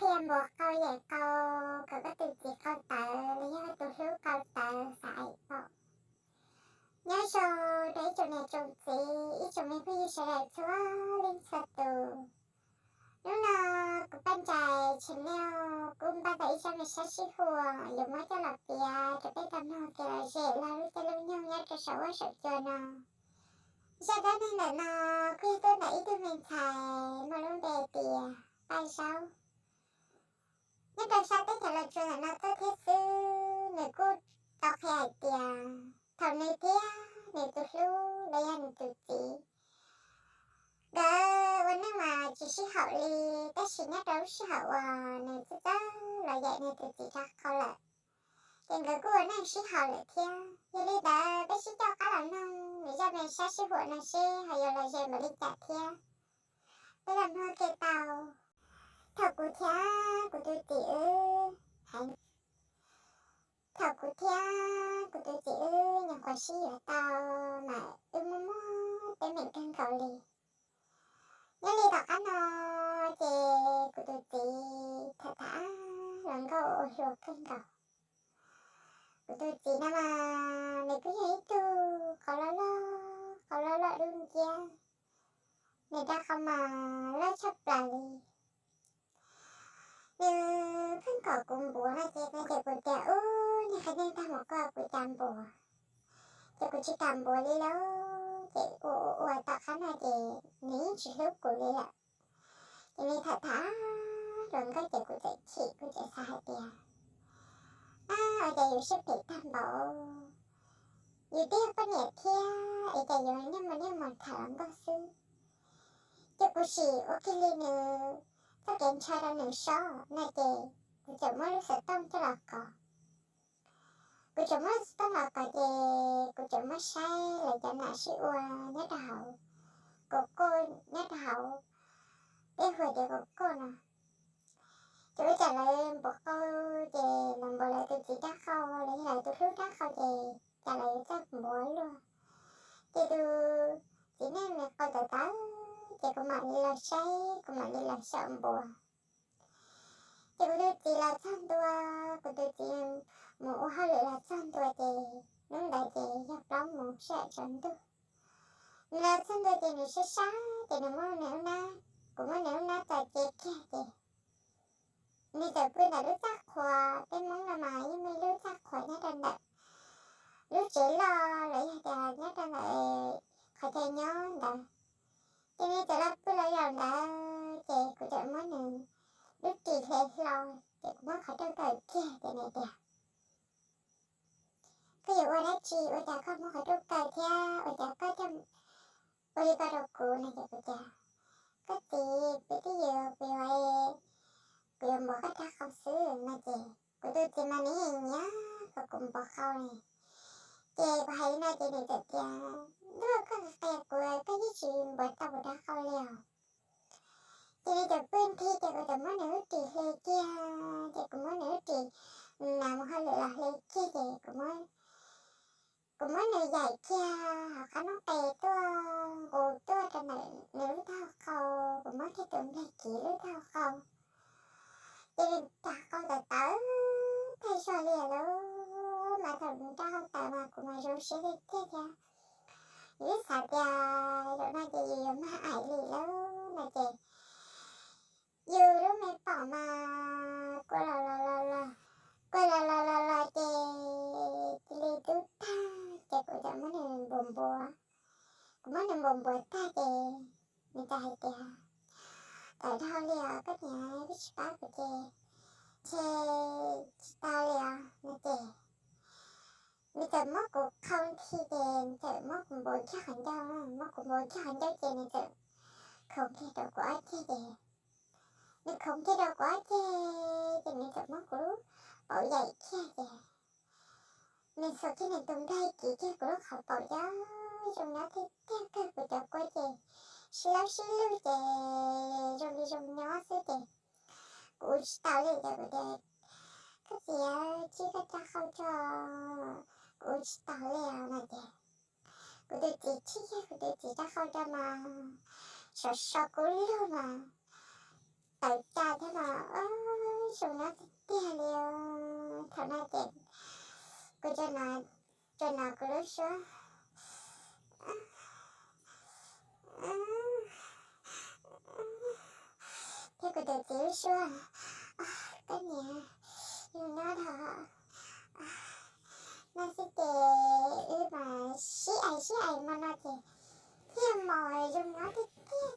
qhia npuas qau yaim qau, kom koj tus txiv qau tawv los yog koj tus hlub qau tawv xav aim pom. Nyob zoo rau ib tsoom niam tsoom txiv, ib tsoom me phooj ywg sawv daws txhua leej txhua tus. Hnub no kuv Paj Nrais channel kuj npaj tau ib zaj me sab sib huam yuav muab coj los piav rau peb tau mloog kev lom zem lub caij lub nyoog nyob rau saum huab saum cua no. Zaj dab neeg ntawm no kuj yog tuaj ntawm ib tug me ntxhais muaj lub npe tias Paj Zaub. Nyob rau sab teb chaws Los Tsuas ntawm no tuaj thiab xwb, nws kuj tau qhia hais tias thaum nws thiab nws tus hlub los yog nws tus txiv nkawd ua neej mas tsis sib haum li, tab sis nyob rau lub sij hawm uas nws txawj txawj los yaim nws tus txiv rab qau lawm, ces nkawd kuj ua neej sib haum lawm thiab. Yog li ntawd peb sib coj qab los mloog nws zaj me sab sib huam no seb ho yuav lom zem npaum li cas thiab. Peb los mloog ke tau. Thaum kuv thiab kuv tus txiv wb, thaum kuv thiab kuv tus txiv wb nyuam qhuav sib yuav tau mas wb muaj muaj teeb meem kawg nkaus li. Nyob li tom qab no ces kuv tus txiv tham tham luag nkauj ua hluas kawg nkaus. Kuv tus txiv no mas nws kuj yog ib tug qau loj loj, qau loj loj dub nciab, nws rab qau mas loj tshaj plaws li. Nws pheej kom kuv npuav no ces, no ces kuv tias ub, niag qhia neej tag mus koj kuv cas npuav, ces kuv tsis kam npuav li lauj. Ces ua ua ua tom qab no ces nws yeej tsis hlub kuv li lawm. Ces nws tham tham luag nkauj ces kuv txawm chim, kuv txawm xav hais tias, ab, ua cas yus siab phem tag npaum, yus twb yog poj niam thiab es cas yus niaj hmo niaj hmo tham luag nkauj xwb. Ces kuv sim ua kiag li nws txoj kev ntshaw rau nws sob no ces kuv txawm muab lub xov tooj coj los kov. Kuv txawm muab lub xov tooj los kov ces kuv txawm muab saib lawv cov nam sib ua nyob rau hauv Google, nyob rau hauv peb hu tias Google no. Ces ua cas lawv npuav qau, ces lawv npuav lawv tus txiv rab qau los yog lawv tus hlub rab qau ces cas lawv yuav txawj npuav luaj. Ces tus txiv neej nws qau tawv tawv, ces kuv mam li los saib, kuv mam li los xyaum npuav. Ces kuv tus txiv los txog ntua, kuv tus txiv mus ua hauj lwm los txog ntua ces hnub ntawd ces yog plaub moos sij hawm tsaus ntuj. Nws los txog ntua ces nws sab sab ces nws muab nws lub hnab, kuv muab nws lub hnab txo ce kiag ces nws txawm pw ntawm lub txaj qhua. Peb Hmoob no mas yeej muaj ib lub txaj qhua nyob rau ntawm lub tsev loj los yog tias nyob rau ntawm qhov chaw nyob ntawd. Ces nws txawm los pw los zaum ntawd ces kuv txawm muab nws lub ris hle hlo, ces kuv muab qhov rooj kaw kiag ces nws tias, koj yuav ua dab tsi ua cas koj muab qhov rooj kaw thiab ua cas koj thiaj ua li ko rau kuv no? Ces kuv tias, koj txiv, kuv twb yog kuv yuav, kuv yuav npuav koj rab qau xwb no. Ces kuv tus txiv mas nws yeej nyiam kom kuv npuav qau li. Ces kuv hais li no ces nws txawm tias, ntuj, koj qia kuv, koj yeej tsis npuav tau kuv rab qau li os. Ces nws txawm pw nthi ces kuv txawm muab nws lub ris hle kiag, ces kuv muab nws lub ris, nws mus hauj lwm los hle kiag ces kuv muab nws yaim kiag hauv qab noob qes tuaj nqus tuaj rau ntawm nws lub taub hau qau, kuv muab kiag tus nplaig kiv lub taub hau qau. Ces nws rab qau tawv tawv tag zog li lawm, mas thaum nws rab qau tawv mas kuv mas zoo siab tiag tiag thiab. Yus twb xav tias zaum no ces yus yuav mag aim li lawm no ces yus lub me paum mas kua los los los los, kua los los los los ces cia li dub tag ces kuv txawm muab nws npuav npuav. Kuv muab nws npuav npuav tag ces nws txawm hais tias, tawv dhau li os koj niam, twb tsis pab kuv ces ntshe tsis tau li os no ces nws txawm muab kuv qhau nthi ces nws txawm muab kuv npuav kiag qhov ncauj, muab kuv npuav kiag qhov ncauj ces nws txawm khoov kiag rau kuv ob ceg ces nws khoov kiag rau kuv ob ceg ces nws txawm muab kuv lub paum yaim kiag ces nws xuas kiag nws tus nplaig kiv kiag kuv lub qhov paum cov zoo nyob tiag tiag kawg, kuv cov kua ces sib laub sib lug ces zoo li zoo nyob xwb ces kuv ua tsis taus li ces kuv tias, koj txiv, tsij koj rab qau tso, kuv ua tsis taus li os no ces kuv tus txiv tsij kiag kuv tus txiv rab qau rau mas sov so kub lug mas tawv ca thiab mas tsaus nyob tiag tiag li. Thaum no ces kuv tsuas hnov kuv lub suab thiab kuv tus txiv lub suab, koj niam, zoo nyob dhau no xwb ces wb mas sib ais sib ais hmo no ces thiaj mos zoo nyob tiag tiag.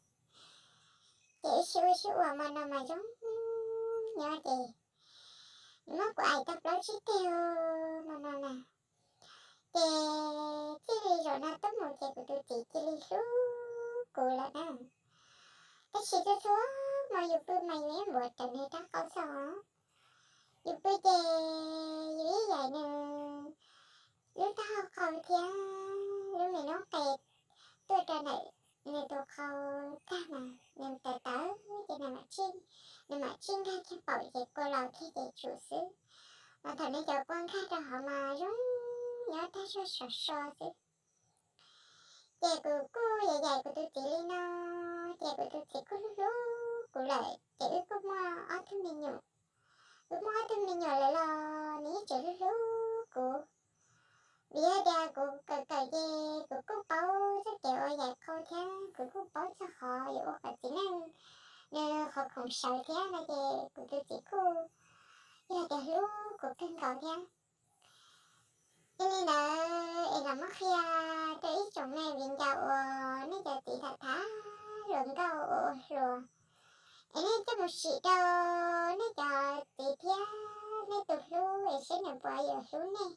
Ces wb sib ua sib ua hmo no mas zoo nyob ces nws muab kuv ais tau plaub tsib teg hmo no na. Ces txij li zaum no tuaj mus ces kuv tus txiv cia li hlub kuv lawm na. Tab sis txhua txhua hmo yus pw mas yus ib npuav rawv nws rab qau xwb os. Yus pw ces yus ib yaim nws lub taub hau qau thiab lub me noob qes tuaj rau ntawm nws tus qau tag mas nws tawv tawv ces nws mam tsij nkag kiag paum ces kua laus kiag ces tsum xwb. Mas thaum nws cov kua nkag rau hauv mas zoo nyob tag zog sov so xwb. Ces kuv kuj yaim yaim kuv tus txiv li no, ces kuv tus txiv kuj hlub hlub kuv lawm ces wb kuj muaj ob tug me nyuam. Wb muaj ob tug me nyuam lawm los nws yeej tseem hlub hlub kuv. Vim yog tias kuv kawm kawm ces kuv kuj paub txoj kev ua yaim qau thiab kuv kuj paub txog qhov yuav ua kom txiv neej nws qhov khoom sawv thiab no ces kuv tus txiv kuj yog tias hlub kuv kawg nkaus thiab. Yog li ntawd es los muab qhia rau ib tsoom me viv ncaus uas nej cov txiv tham tham hluas nkauj ua ua hluas, es nej coj mus sim rau nej cov txiv thiab nej tus hlub es seb nws puas yuav hlub nej.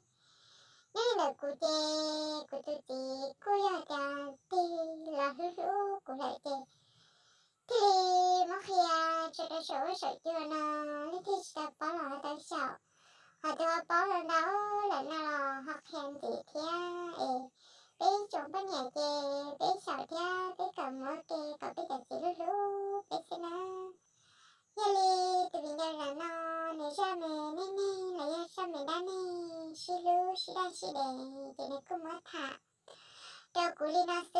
Nyob li ntawm kuv ces kuv tus txiv kuj yog tias tig los hlub hlub kuv lawm ces thiaj li muab qhia tso rau saum huab saum cua no, leej twg tsis tau paub los ho tau xyaum, ho tus ho paub los ntau lawm no los ho qhia ntxiv thiab es peb ib tsoom poj niam ces peb xyaum thiab peb kawm mus ua ke kom peb cov txiv hlub hlub peb xwb na. Yog li tus viv ncaus no nws zaj me neej neeg los yog zaj me dab neeg sib hlub sib daj sib deev ces nws kuj muab tham rau kuv li no xwb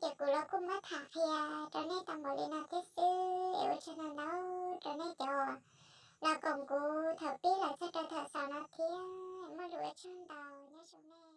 ces kuv los kuj muab tham qhia rau nej tau npaum li no thiab xwb es ua tsaug ntau ntau rau nej cov los koom kuv thaum pib los txog rau thaum xaus no thiab muaj lus ua tsaug ntau nyob zoo nej.